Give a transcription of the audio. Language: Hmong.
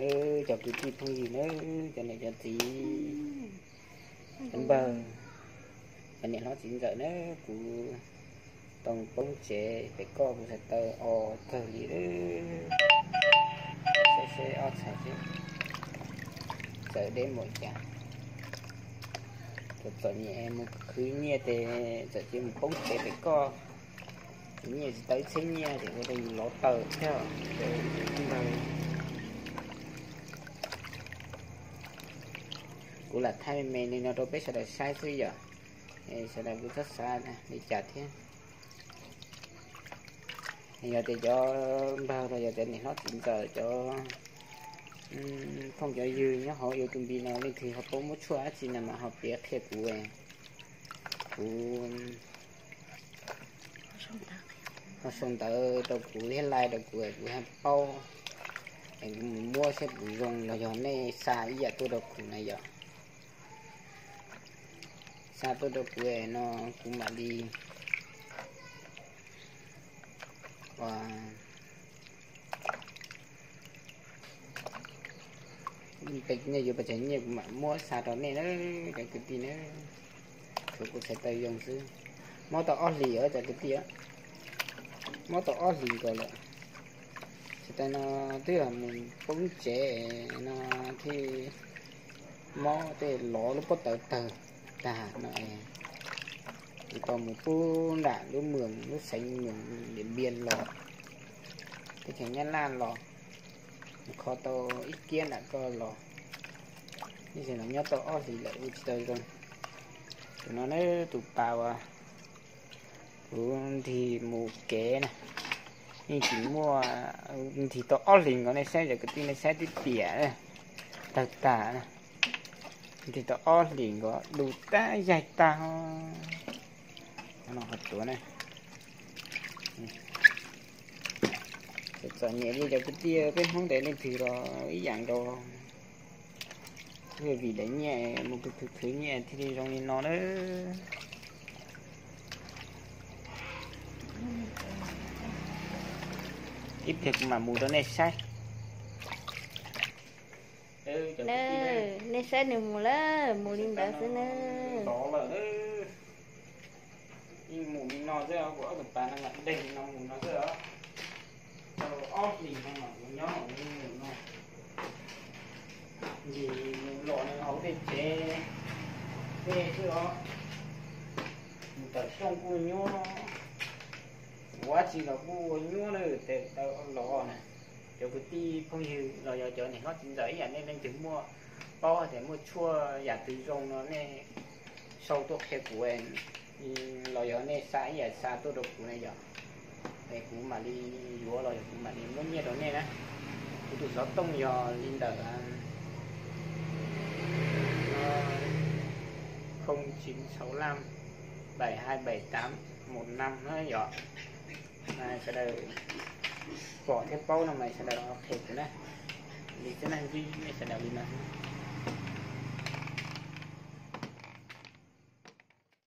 Cov kwv tij phooj ywg nawb, cov niam cov txiv, cov npawg, cov niam hlob txiv ntxawm nawb, kuv tau poob tsev pem koj kuv txhais taw o kawg li. Saib seb ob txhais seb txawm deb npaum cas. Txom txom nyem mus khwv nyiaj ces txawm cia mus poob tsev pem koj. Nyiaj tsis tau ib txhiab nyiaj ces ua rau yus lov taw thiab. Kuv lam thaij me me li no rau peb sawv daws saib xwb yom. Sawv daws kuj txhob xav li cas thiab. Yog tias cov npawg los yog tias niam hlob txiv ntxawm, cov phooj cov ywg nyob hauv YouTube no leej twg ho paub muab tshuaj dab tsi no mas ho piav qhia kuv. Kuv ho sau ntawv rau kuv thiab, like rau kuv, kuv thiaj paub es kuv mus muab saib puas zoo los yog nej xa ib yam tuaj rau kuv na yom. Xa tuaj rau kuv no kuv mam li nej yuav pes tsawg nyiaj kuv mam muab xa rau nej na, cov kwv tij na. Tshuav kuv txhais taw zoo xwb. Mob tau ob hlis os cov kwv tij, mob tau ob hlis nkaus lawm. Txhais taw no twb yog mus poob tsev no thiaj mob, tej lov lub pob taws tawg tag no es kuv tau mus pub nram lub moos, lub xeev moos Diam Npias los, teb chaws Nyab Laj los, mus kho tau ib kiab nram koj los. Tab sis los nyob tau ob hlis lawm ua tsis tau zoo. Tus no ne, tus pas uas kuv nrig mus kev na, yeej tsis muaj, nrig tau ob hlis nkaus, nej saib cov kwv tij, nej saib tib tiam tawg tag. Nrig tau ob hlis nkaus, du tag yaig tag. Qhov no qhov tuav na. Txom nyem li cov kwv tij, peb Hmoob ntawd leej twg los ib yam nkaus. Vim daim nyiaj mus khwv khwv nyiaj thiaj li zoo li no na. Ib pliag kuv mam mus rau nej saib. Nej saib nws mus lawm, mus li ntawd xwb na. Yeej mus li no xwb, kuv ob tug pas no mam deg li no mus no xwb os. Tau ob hlis no mas kuv nyob mus no. Nrig mus los nws hauv tej tsev tej xwb os. Mus tawm rooj kuj nyuaj, ua dab tsi los kuj ua nyuaj na, tes taw lov na. Cov kwv tij phooj ywg los yog cov niam hlob txiv ntxawm ib yam nej leej twg muaj paub hais tias muaj tshuaj yam twg zoo no nej sau tuaj qhia kuv, los yog nej xa ib yam xa tuaj rau kuv na yom. Es kuv mam li yuav los yog kuv mam li muab nyiaj rau nej na. Kuv tus xov tooj yog li ntawm không chín sáu năm bảy hai bảy tám một năm na yom. Sawv daws pom thiab paub no mas sawv daws ho qhia kuv na. Li xwb na, ntsib nej sawv daws li no.